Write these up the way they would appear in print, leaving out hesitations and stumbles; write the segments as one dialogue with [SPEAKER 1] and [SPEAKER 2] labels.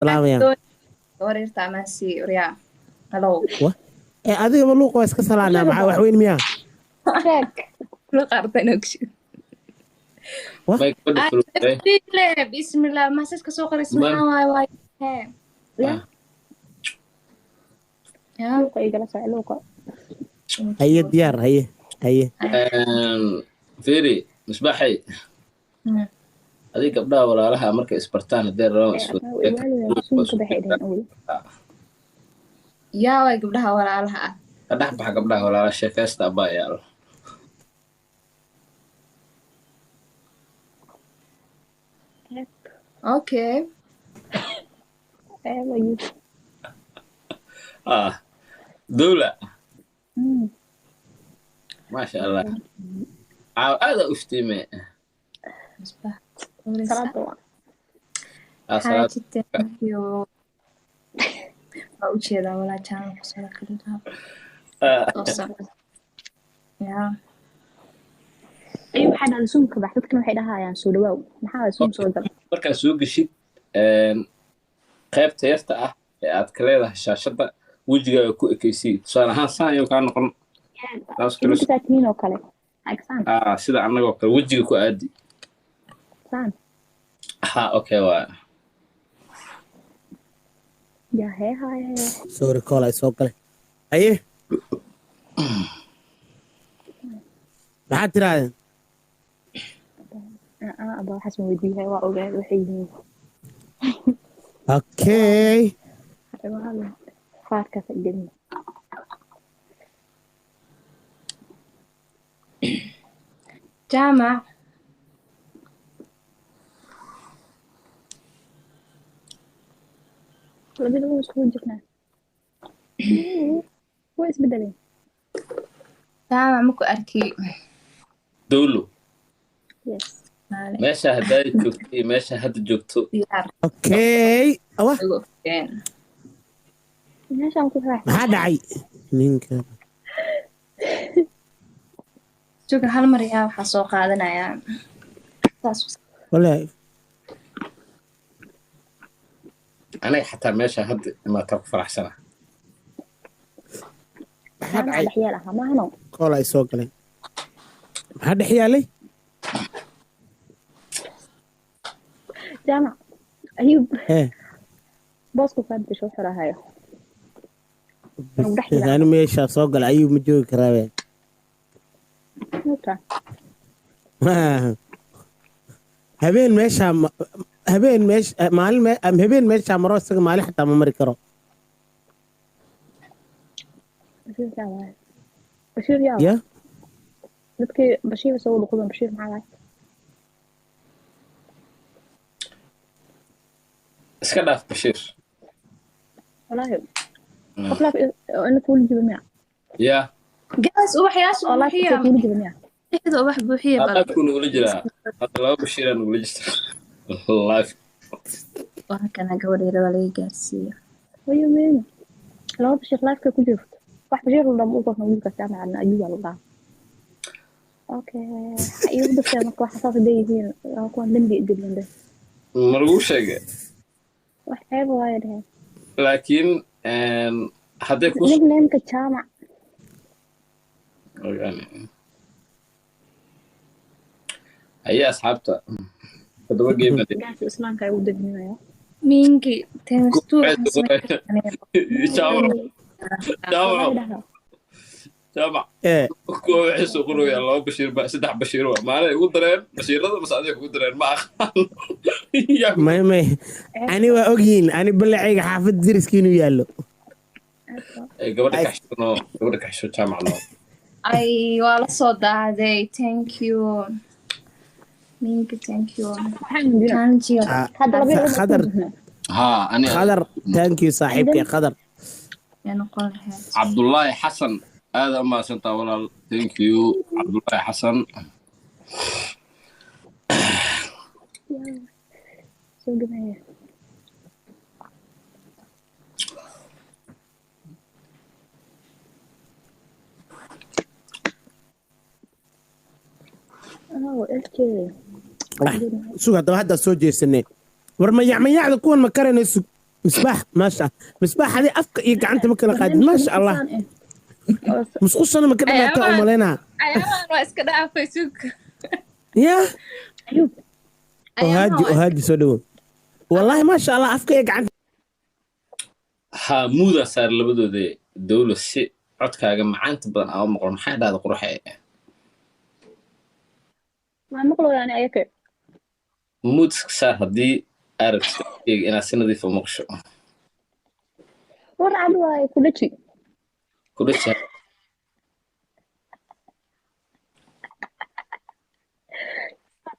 [SPEAKER 1] Salaamayaan.
[SPEAKER 2] Wareerta amaasi waryaa, halow.
[SPEAKER 1] Wa ee adigaba luuqa waa iska salaanaa, maxaa wax weyn miyaa?
[SPEAKER 3] Sheeg.
[SPEAKER 2] La qaarta inaa gusho.
[SPEAKER 1] Wa
[SPEAKER 4] May gabadha fulutay.
[SPEAKER 2] Bismillah, masaska soo qorays.
[SPEAKER 4] Man.
[SPEAKER 2] Maxaa waay waay hee
[SPEAKER 3] Ya.
[SPEAKER 2] Ya.
[SPEAKER 3] Luuqa igala soco luuqa.
[SPEAKER 1] Haye, diyaar, haye haye.
[SPEAKER 4] Fiiri Misbaaxay, adig gabdhaha walaalaha markay isbartaan haddee rabaan
[SPEAKER 3] Suunka baxay dheheen awel.
[SPEAKER 2] Yaa waay gabdhaha walaalaha ah?
[SPEAKER 4] Ka dhex baxa gabdhaha walaalaha, sheekaysta abaa yaalo.
[SPEAKER 2] Okay.
[SPEAKER 3] Ceeb ayuu.
[SPEAKER 4] Ah, dowla. Maasha Allah, caaw aada u iftiime.
[SPEAKER 2] Misbaax.
[SPEAKER 3] Salaada waa.
[SPEAKER 4] Ah, salaad.
[SPEAKER 2] Xaaji, thank you. Waa ujeedaa walaa channel kusoo kalintaa. Soo socda ya.
[SPEAKER 3] Ayuu waxaa dhahay suunka bax, dadkana waxay dhahayaan soo dhawaaw, maxaa waay suun soo gal.
[SPEAKER 4] Markaad soo geshid qaybta yarta ah ee aad ka leedahay shaashadda wejigaaga ku ekeysii, tusaale ahaan saan ayuu kaa noqon taas kale.
[SPEAKER 3] Idinka saakiniin oo kale agsaan.
[SPEAKER 4] Ah, sida annagoo kale wejiga ku aadi.
[SPEAKER 3] Saan.
[SPEAKER 4] Ha, okay, waa.
[SPEAKER 3] Ya hee haye.
[SPEAKER 1] Sorry, call ay soo galay. Haye, maxaad tirahdeen?
[SPEAKER 3] Aba waxaas ma weydiihay, waa ogahay waxay yihiin.
[SPEAKER 1] Okay.
[SPEAKER 3] Faarkaas gelin.
[SPEAKER 2] Jaamac.
[SPEAKER 3] Labada waa iskugu jirnaa, way isbedeleen.
[SPEAKER 2] Jaamac, maku arki.
[SPEAKER 4] Dowlo.
[SPEAKER 3] Yes.
[SPEAKER 4] Meesha haddaad joogto iyo meesha hadda joogto.
[SPEAKER 2] Diyaar.
[SPEAKER 1] Okay, wa
[SPEAKER 2] Igu ogeen.
[SPEAKER 3] Meeshaan ku raax.
[SPEAKER 1] Maxaa dhacay ninka?
[SPEAKER 2] Suga hal mar, yaa waxaa soo qaadanayaa saas.
[SPEAKER 1] Wallahi.
[SPEAKER 4] Aniga xataa meesha hadda imaataa ku faraxsana.
[SPEAKER 1] Maxaa
[SPEAKER 3] Jaamac
[SPEAKER 1] dhacay?
[SPEAKER 3] Dhexyaal ahaa maahano.
[SPEAKER 1] Call ay soo galay, maxaa dhex yaalay?
[SPEAKER 3] Jaamac ayuu
[SPEAKER 1] hee.
[SPEAKER 3] Boosku kaa bedesho wuxuu rahayo. Dhex yaala.
[SPEAKER 1] Ani meeshaa soo galay ayuu ma joogi karaabe.
[SPEAKER 3] Nuta.
[SPEAKER 1] Habeen meeshaa habeen meesha maalin habeen meeshaa maro, isaga maalin xataa ma mari karo.
[SPEAKER 3] Bashiir yaa waaye, Bashiir yaa.
[SPEAKER 1] Ya.
[SPEAKER 3] Dadkii Bashiir soo wada quban, Bashiir maxaa waaye?
[SPEAKER 4] Iska dhaaf Bashiir.
[SPEAKER 3] Walaahi qof laaf ina kuula jiba miya?
[SPEAKER 4] Ya.
[SPEAKER 2] Gaas ubaxyaasha
[SPEAKER 3] Oo laafka
[SPEAKER 2] buuxiya.
[SPEAKER 3] Kuula jiba miya?
[SPEAKER 2] Dhexda ubax buuxiya bal.
[SPEAKER 4] Alaabku nugula jiraa hadda, laba Bashiiraa nugula jirta live.
[SPEAKER 2] Waa kana gabadheeda waa laga gaarsiiya.
[SPEAKER 3] Wayo meen laba Bashiir laafka ku jirto, wax Bashiir la dhamo qofna wiilkaas jaamacadna ayuu waa lagu dhahaa. Okay, iigu dartee marka waxa saas haday yihiin waa kuwan dembi gelin de.
[SPEAKER 4] Ma laguu sheegay?
[SPEAKER 3] Wax ceeb waaye dheheen.
[SPEAKER 4] Laakiin hadday ku
[SPEAKER 3] Nicknameka Jaamac.
[SPEAKER 4] Ogaane. Haye asxaabta, 7 game.
[SPEAKER 3] Gaasi islaamka ay u degninaya.
[SPEAKER 2] Mingi times two.
[SPEAKER 4] Jaamac, Jaamac.
[SPEAKER 3] Dhahaa.
[SPEAKER 4] Jaamac.
[SPEAKER 1] Ee.
[SPEAKER 4] Kuwa waxay soo qorayaan laba Bashiir ba saddex Bashiir waa maalin ugu dareen Bashiirada mase adiga kugu dareen, ma aqaan. Yaa.
[SPEAKER 1] May may, ani waa ogyihiin, ani balacayga xaafad deriska inuu yaallo.
[SPEAKER 4] Ee, gabadha kaxsho, gabadha kaxsho, Jaamac noo.
[SPEAKER 2] Ay, waa la soo daahday. Thank you Mingi, thank you.
[SPEAKER 3] Waxaan weydiinaa.
[SPEAKER 2] Challenge.
[SPEAKER 1] Ah,
[SPEAKER 3] hadda laba iyo laba
[SPEAKER 1] Khadar.
[SPEAKER 3] isku jirnaa.
[SPEAKER 4] Haa, ani.
[SPEAKER 1] Khadar, thank you saaxiibkay Khadar.
[SPEAKER 2] Yaa noqon lahayd.
[SPEAKER 4] Cabdullaahi Xasan, aada u mahadsantaa walaal, thank you Cabdullaahi Xasan.
[SPEAKER 3] Soo gabaya. Oh, LJ.
[SPEAKER 1] Ah, sug haddaba, haddaa soo jeesanee. War mayac mayacda kuwan ma karayna, sug. Misbaax, maasha Misbaax, adii afka iyo gacanta ma kala qaadid, maasha Allah. Musqushana ma ka dhamaataa u malaynaa.
[SPEAKER 2] Cayaarahan waa iska dhaafay, sug.
[SPEAKER 1] Ya.
[SPEAKER 3] Ayuub.
[SPEAKER 1] Ohaaji, ohaaji, soo dhawow. Wallahi, maasha Allah, afka iyo gacanta.
[SPEAKER 4] Ha, muudaa saar labadooda, Dowlo, si codkaaga macaanta badan aa u maqlo. Maxaa dhahda, quruxe?
[SPEAKER 3] Waa maqlooyaan ayaka.
[SPEAKER 4] Muud iska saar haddii aad rabtid codkayga inaad si nadiif u maqsho.
[SPEAKER 3] War cad waaye, ku dhaji.
[SPEAKER 4] Ku dhaja.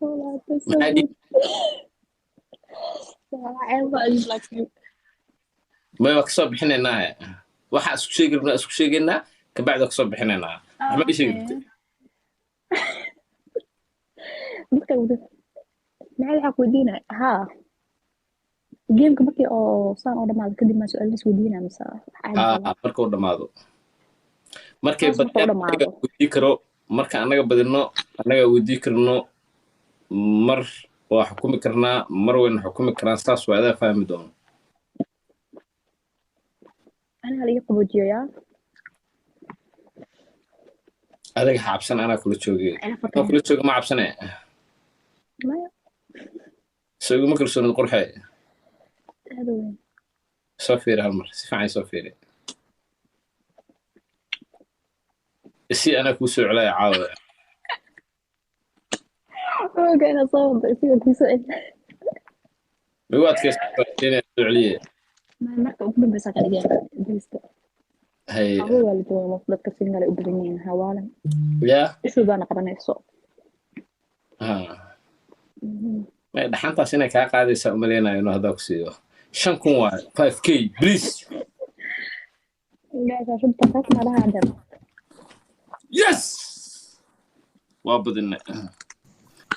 [SPEAKER 4] Maxaa dhihi? May, waa kasoo bixinaynaa. Waxaa isku sheegi rabnaa, isku sheegaynaa, kabacdi waa kasoo bixinaynaa. Maxma ii sheegi rabtid?
[SPEAKER 3] Marka maxaa waxaa ku weydiinaya haa, gameka markii oo saan oo dhamaado kadib maa su-aal is weydiinaya mise wax caadi
[SPEAKER 4] haa
[SPEAKER 3] ah?
[SPEAKER 4] Markuu dhamaado, markay
[SPEAKER 3] Saas markuu
[SPEAKER 4] badiyaan
[SPEAKER 3] dhamaado.
[SPEAKER 4] Anaga weydii karo. Marka annaga badino, annaga weydii karno. Mar waa xukumi karnaa, mar wayna xukumi karaan. Saas waa, adaa fahmi doono.
[SPEAKER 3] Aniga la iga qaboojiyo yaa.
[SPEAKER 4] Adiga ha cabsan, anaa kula joogay.
[SPEAKER 3] Ila
[SPEAKER 4] Anaa
[SPEAKER 3] farta.
[SPEAKER 4] kula jooga, ma cabsane.
[SPEAKER 3] Maya.
[SPEAKER 4] Soo iguma kalsoonid, qurxe?
[SPEAKER 3] Aada weyn.
[SPEAKER 4] Soo fiiri hal mar, si fiican soo fiiri. Si anaa kuu soo celaya caawa.
[SPEAKER 3] Oga inaad soo wado isiga kuusoo celi.
[SPEAKER 4] Migu adkaysa inaan soo celiye?
[SPEAKER 3] Marka ugu dambeysa ka dhigaya dariska.
[SPEAKER 4] Hay.
[SPEAKER 3] Hawo waa la joogaa, dadka single ay u badan yihiin hawaalan.
[SPEAKER 4] Yaa.
[SPEAKER 3] Ishu baana qabanayso.
[SPEAKER 4] Ha. May, dhaxantaas inay kaa qaadaysaa umaleynayo inuu haddaa ku siiyo 5,000 waayo, 5K, please.
[SPEAKER 3] Guys, shubta taas ma dhaha hadda.
[SPEAKER 4] Yes, waa badine.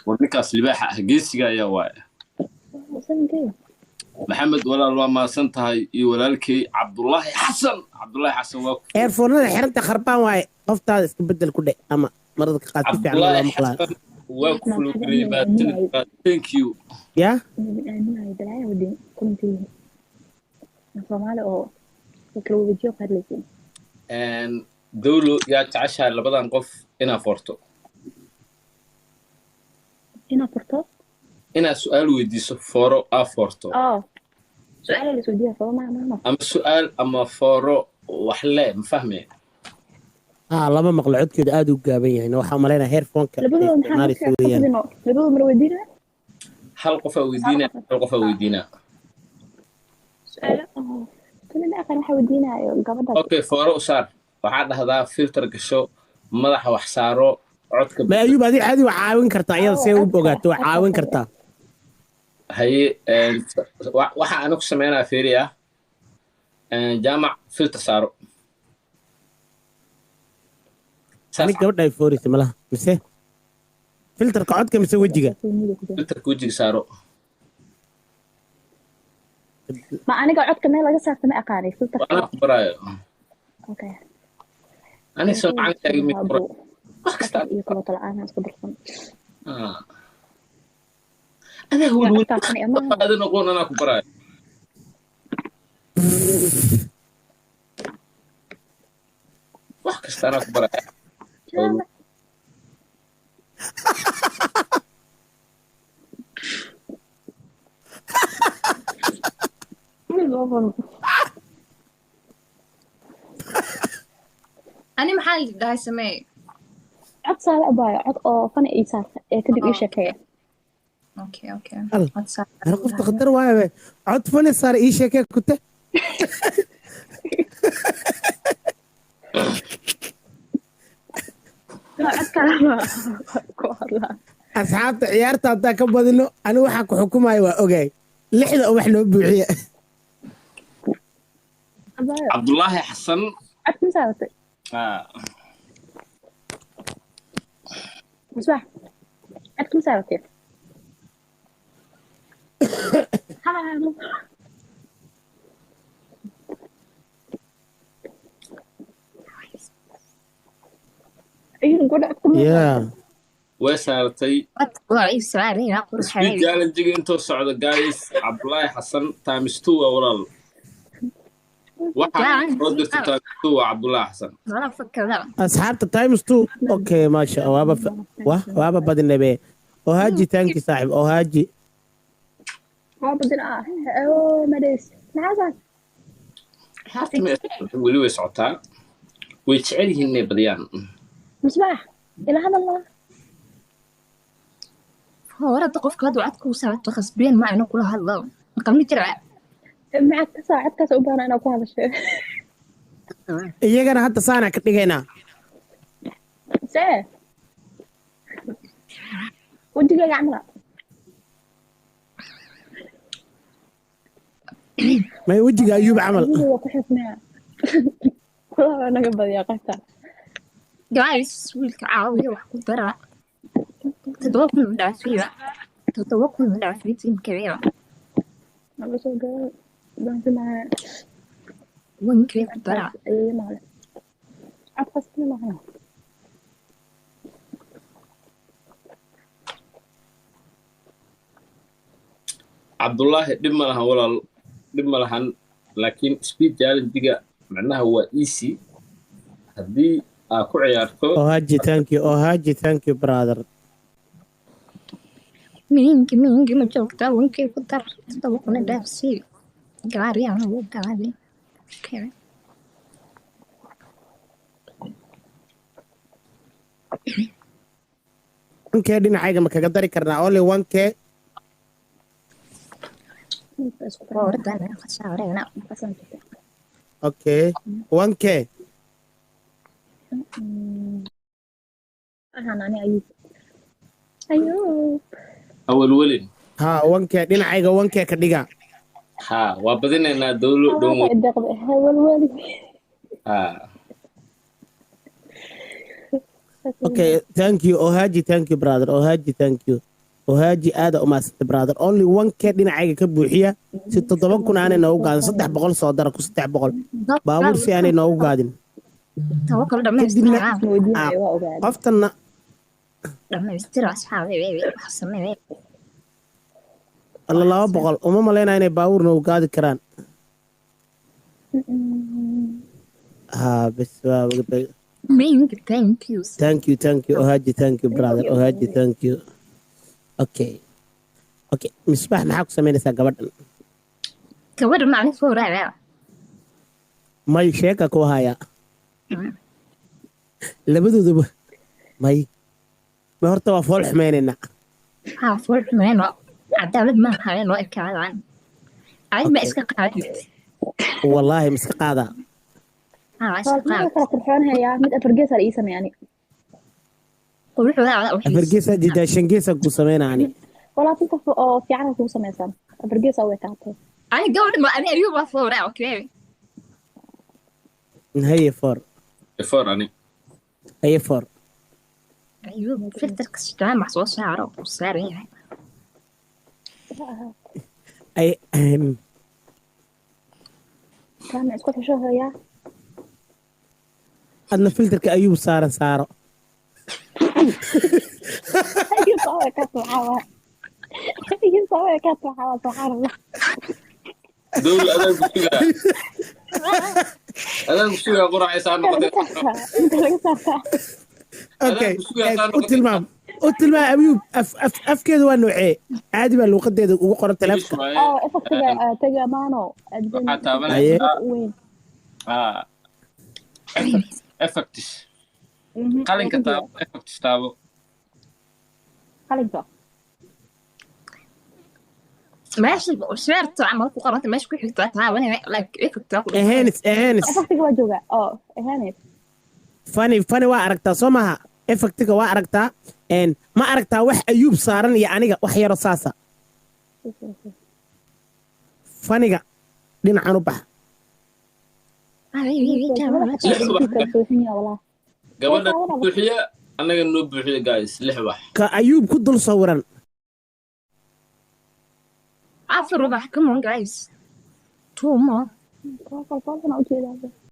[SPEAKER 4] War ninkaas libaaxa ah, geesiga ayaa waaya.
[SPEAKER 3] 7K.
[SPEAKER 4] Maxamed, walaal, waa mahadsan tahay, iyo walaalkay Cabdullaahi Xasan. Cabdullaahi Xasan waa ku
[SPEAKER 1] Earphone-nada xiranta kharbaan waaye, qoftaada iska bedel ku dhe ama marada ka qaad, si fiican loo
[SPEAKER 4] Cabdullaahi
[SPEAKER 1] maqlaa.
[SPEAKER 4] Xasan waa ku fulogreeyey. Mahadsanid, thank you.
[SPEAKER 1] Yaa.
[SPEAKER 3] Aaminayo balaayo wadin commentiga. Soomaali oo kala wajiyo ka hadlaysa.
[SPEAKER 4] Dowlo, yaa jeceshahay labadan qof inaad foorto?
[SPEAKER 3] Inaad furto?
[SPEAKER 4] Inaad su-aal weydiiso, fooro aa foorto.
[SPEAKER 3] Oh. Su'aal la isweydiiyaa soo ma ma.
[SPEAKER 4] Ama su-aal ama fooro, wax le ma fahme.
[SPEAKER 1] Haa, lama maqlo, codkeedu aad u gaaban yahay. Waxaa umalaynaa headphone-ka ay
[SPEAKER 3] Labadooda maxaa
[SPEAKER 1] isticmaalaysa
[SPEAKER 3] markaa
[SPEAKER 1] weeyaan.
[SPEAKER 3] qasdino? Labadooda mala weydiinaya?
[SPEAKER 4] Hal qofaa weydiinaa, hal qofaa weydiinaa.
[SPEAKER 3] Su'aalo. Oh. Tani ma aqaan waxa weydiinayo gabadha.
[SPEAKER 4] Okay, fooro u saar. Waxaa dhahdaa filter gasho, madaxa wax saaro, codka.
[SPEAKER 1] Ma Ayuub, adi caadi waa caawin kartaa iyada, see u ogaato waa caawin kartaa.
[SPEAKER 4] Haye, waxa anigu sameynaa fiiri ah. Jaamac, filter saaro. Saas.
[SPEAKER 1] Ani gabadha ay fooraysa malaha, mise filterka codka mise wejiga?
[SPEAKER 4] Filterka wejiga saaro.
[SPEAKER 3] Ma aniga codka meel laga saarta ma aqaanay filterka.
[SPEAKER 4] Anaa ku baraayo.
[SPEAKER 3] Okay.
[SPEAKER 4] Ani soo macankaaga mid kura wax kasta.
[SPEAKER 3] Iyo kala la'aan isku darsan.
[SPEAKER 4] Ah. Adaa welwel.
[SPEAKER 3] Codka aqaanay ama
[SPEAKER 4] aadan aqoon, anaa ku baraayo. Wax kasta anaa ku baraayo.
[SPEAKER 3] Jaamac.
[SPEAKER 2] Ani maxaa la dhahay samee?
[SPEAKER 3] Cod saara abaayo, cod oo fani ii saar ee kadib ii sheekeeya.
[SPEAKER 2] Okay.
[SPEAKER 1] Al.
[SPEAKER 2] Cod saar.
[SPEAKER 1] Ana qofta khatar waaye be. Cod fani saar, ii sheekee kute.
[SPEAKER 3] Cod kale ku hadlaa.
[SPEAKER 1] Asxaabta, ciyaarta haddaa ka badino, ani waxaa ku xukumaya waa ogaay, lixda ubax noo buuxiya.
[SPEAKER 3] Abaayo.
[SPEAKER 4] Cabdullaahi Xasan.
[SPEAKER 3] Codka ma saaratay?
[SPEAKER 4] Ah.
[SPEAKER 3] Misbaax, codka ma saaratay? Hadal. Ayuun gabadha codka ma
[SPEAKER 1] Yeah.
[SPEAKER 4] Way saaratay. Speed challenge-ga intuu socdo, guys, Cabdulaahi Xasan times two waa walaal. Waxaa soo dirta times two waa Cabdulaahi Xasan.
[SPEAKER 1] Asxaabta, times two. Okay, maasha, waaba waaba badinabe. Ohaji, thank you, saaxib Ohaji.
[SPEAKER 3] Waa badin ah oo madheys maxaa?
[SPEAKER 4] Weli way socotaa, way jecel yihiin inay badiyaan.
[SPEAKER 3] Misbaax ila hadal.
[SPEAKER 2] Horada qofka haduu codka u saarto khasbeen ma inuu kula hadlo maqalmi jira.
[SPEAKER 3] Macad kasaa codkaas u baahna inaad ku hadasho.
[SPEAKER 1] Iyagana hadda saana ka dhigaynaa.
[SPEAKER 3] See wejigayga camala.
[SPEAKER 1] May, wejiga Ayuub camal.
[SPEAKER 3] Wejiga waa ku xifnaa kulaha naga badiyaa qofta.
[SPEAKER 2] Guys, wiilka caawiya, wax ku dara 7,000 ma dhaafiya, 7,000 ma dhaafiya tiimkabeeba.
[SPEAKER 3] Naga soo garo doonti maaha.
[SPEAKER 2] Wankee ku dara.
[SPEAKER 3] Ayay maale codkaas kuma mahana.
[SPEAKER 4] Cabdulaahi, dhib ma lahan walaal, dhib ma lahan, laakiin speed challenge-ga macnaha waa easy haddii aa ku ciyaarto.
[SPEAKER 1] Ohaji, thank you. Ohaji, thank you, brother.
[SPEAKER 2] Mingi mingi ma joogtaa? Wankee ku dar, 7,000 dhaafsii gaariyaana wuu gaali. Okay.
[SPEAKER 1] 1K dhinacayga ma kaga dari karnaa? Only 1K.
[SPEAKER 3] Isku
[SPEAKER 2] Hordana khasaarena.
[SPEAKER 1] Okay, 1K.
[SPEAKER 3] Ahaan ani Ayuub Ayuub.
[SPEAKER 4] Awal welin.
[SPEAKER 1] Ha, 1K dhinacayga, 1K ka dhiga.
[SPEAKER 4] Ha, waa badinaynaa dowlo dhown.
[SPEAKER 3] Welweli.
[SPEAKER 4] Ha.
[SPEAKER 1] Okay, thank you, Ohaji. Thank you, brother Ohaji. Thank you, Ohaji. Aada umaasantay, brother. Only 1K dhinacayga ka buuxiya si 7,000 aanay noogu gaadin. 300 soo dara ku 300 baabuur si aanay noogu gaadin.
[SPEAKER 2] Tawakal.
[SPEAKER 1] Kadibna
[SPEAKER 2] dhamaystira.
[SPEAKER 3] Weydiinaya waa ogaaday.
[SPEAKER 1] Qoftanna.
[SPEAKER 2] Dhamaystira asxaabi, wax samee.
[SPEAKER 1] Alla, 200 uma malaynaya inay baabuur noogu gaadi karaan. Ha, bes waa.
[SPEAKER 2] Mingi, thank you.
[SPEAKER 1] Thank you, thank you, Ohaji. Thank you, brother Ohaji. Thank you. Okay, Misbaax, maxaa ku samaynaysaa gabadhan?
[SPEAKER 2] Gabadha macalin soo raaca.
[SPEAKER 1] May, sheeka ku haya labadooduba. May, ma horta waa fool xumaynaynaa.
[SPEAKER 2] Haa, fool xumeen, cadaalad ma habeen loo ekaadaan adig ma iska qaadid.
[SPEAKER 1] Wallaahi ma iska qaadaa?
[SPEAKER 2] Haa, iska
[SPEAKER 3] Mid
[SPEAKER 2] qaad.
[SPEAKER 3] Kala qurxoon hayaa, mid afar gees ii sameey ani.
[SPEAKER 2] Quruxda.
[SPEAKER 1] Afar geesaa diidaa, shan geesaa kuu sameynaa ani.
[SPEAKER 3] Walaa si qof oo fiican kugu samaysan afar gees u ekaatay.
[SPEAKER 2] Ani gabadha ma ani Ayuub waa soo raaca, okay.
[SPEAKER 1] Haye, four.
[SPEAKER 4] Four ani.
[SPEAKER 1] Haye, four.
[SPEAKER 2] Ayuub filterka jaamac soo saaro uu saaran yahay.
[SPEAKER 1] Ay.
[SPEAKER 3] Jaamac isku xisho hayaa.
[SPEAKER 1] Adna filterka Ayuub saaran saaro.
[SPEAKER 3] Ayuub soo ekaatay, waxaa waa Ayuub soo ekaatay, waxaa waa subxaan Allah.
[SPEAKER 4] Dowla, adaan ku sugaa, adaan ku sugaa, quracaysaa noqotay.
[SPEAKER 3] Inta laga saartaa.
[SPEAKER 1] Okay.
[SPEAKER 4] Adaan ku sugaa, saa
[SPEAKER 1] u
[SPEAKER 4] noqotay.
[SPEAKER 1] Tilmaam, u tilmaam Ayuub. Af af afkeedu waa noocee? Caadi baa luuqadeeda ugu qoran taleefonka.
[SPEAKER 4] Waaye.
[SPEAKER 3] Oo effectiga taga maano.
[SPEAKER 4] Waxaa taabanaysaa
[SPEAKER 3] weyn.
[SPEAKER 4] Ah, effects, qalinka taabo, effects taabo.
[SPEAKER 3] Qalinka.
[SPEAKER 2] Meesha sweerto camal ku qoranta, meesha ku xigto taabanaya, like effect ku.
[SPEAKER 1] Ehenis, ehenis.
[SPEAKER 3] Effectiga waa joogaa oo ehanes.
[SPEAKER 1] Funny, funny waa aragtaa soo maaha? Effectiga waa aragtaa. Ma aragtaa wax Ayuub saaran iyo aniga wax yaro saasa? Funnyga dhinacan u bax.
[SPEAKER 4] Gabadha buuxiya, annaga noo buuxiya, guys, lix wax.
[SPEAKER 1] Ka Ayuub ku dul sawiran.
[SPEAKER 2] Afar ubax, come on guys, two more.
[SPEAKER 3] Ujeedaa.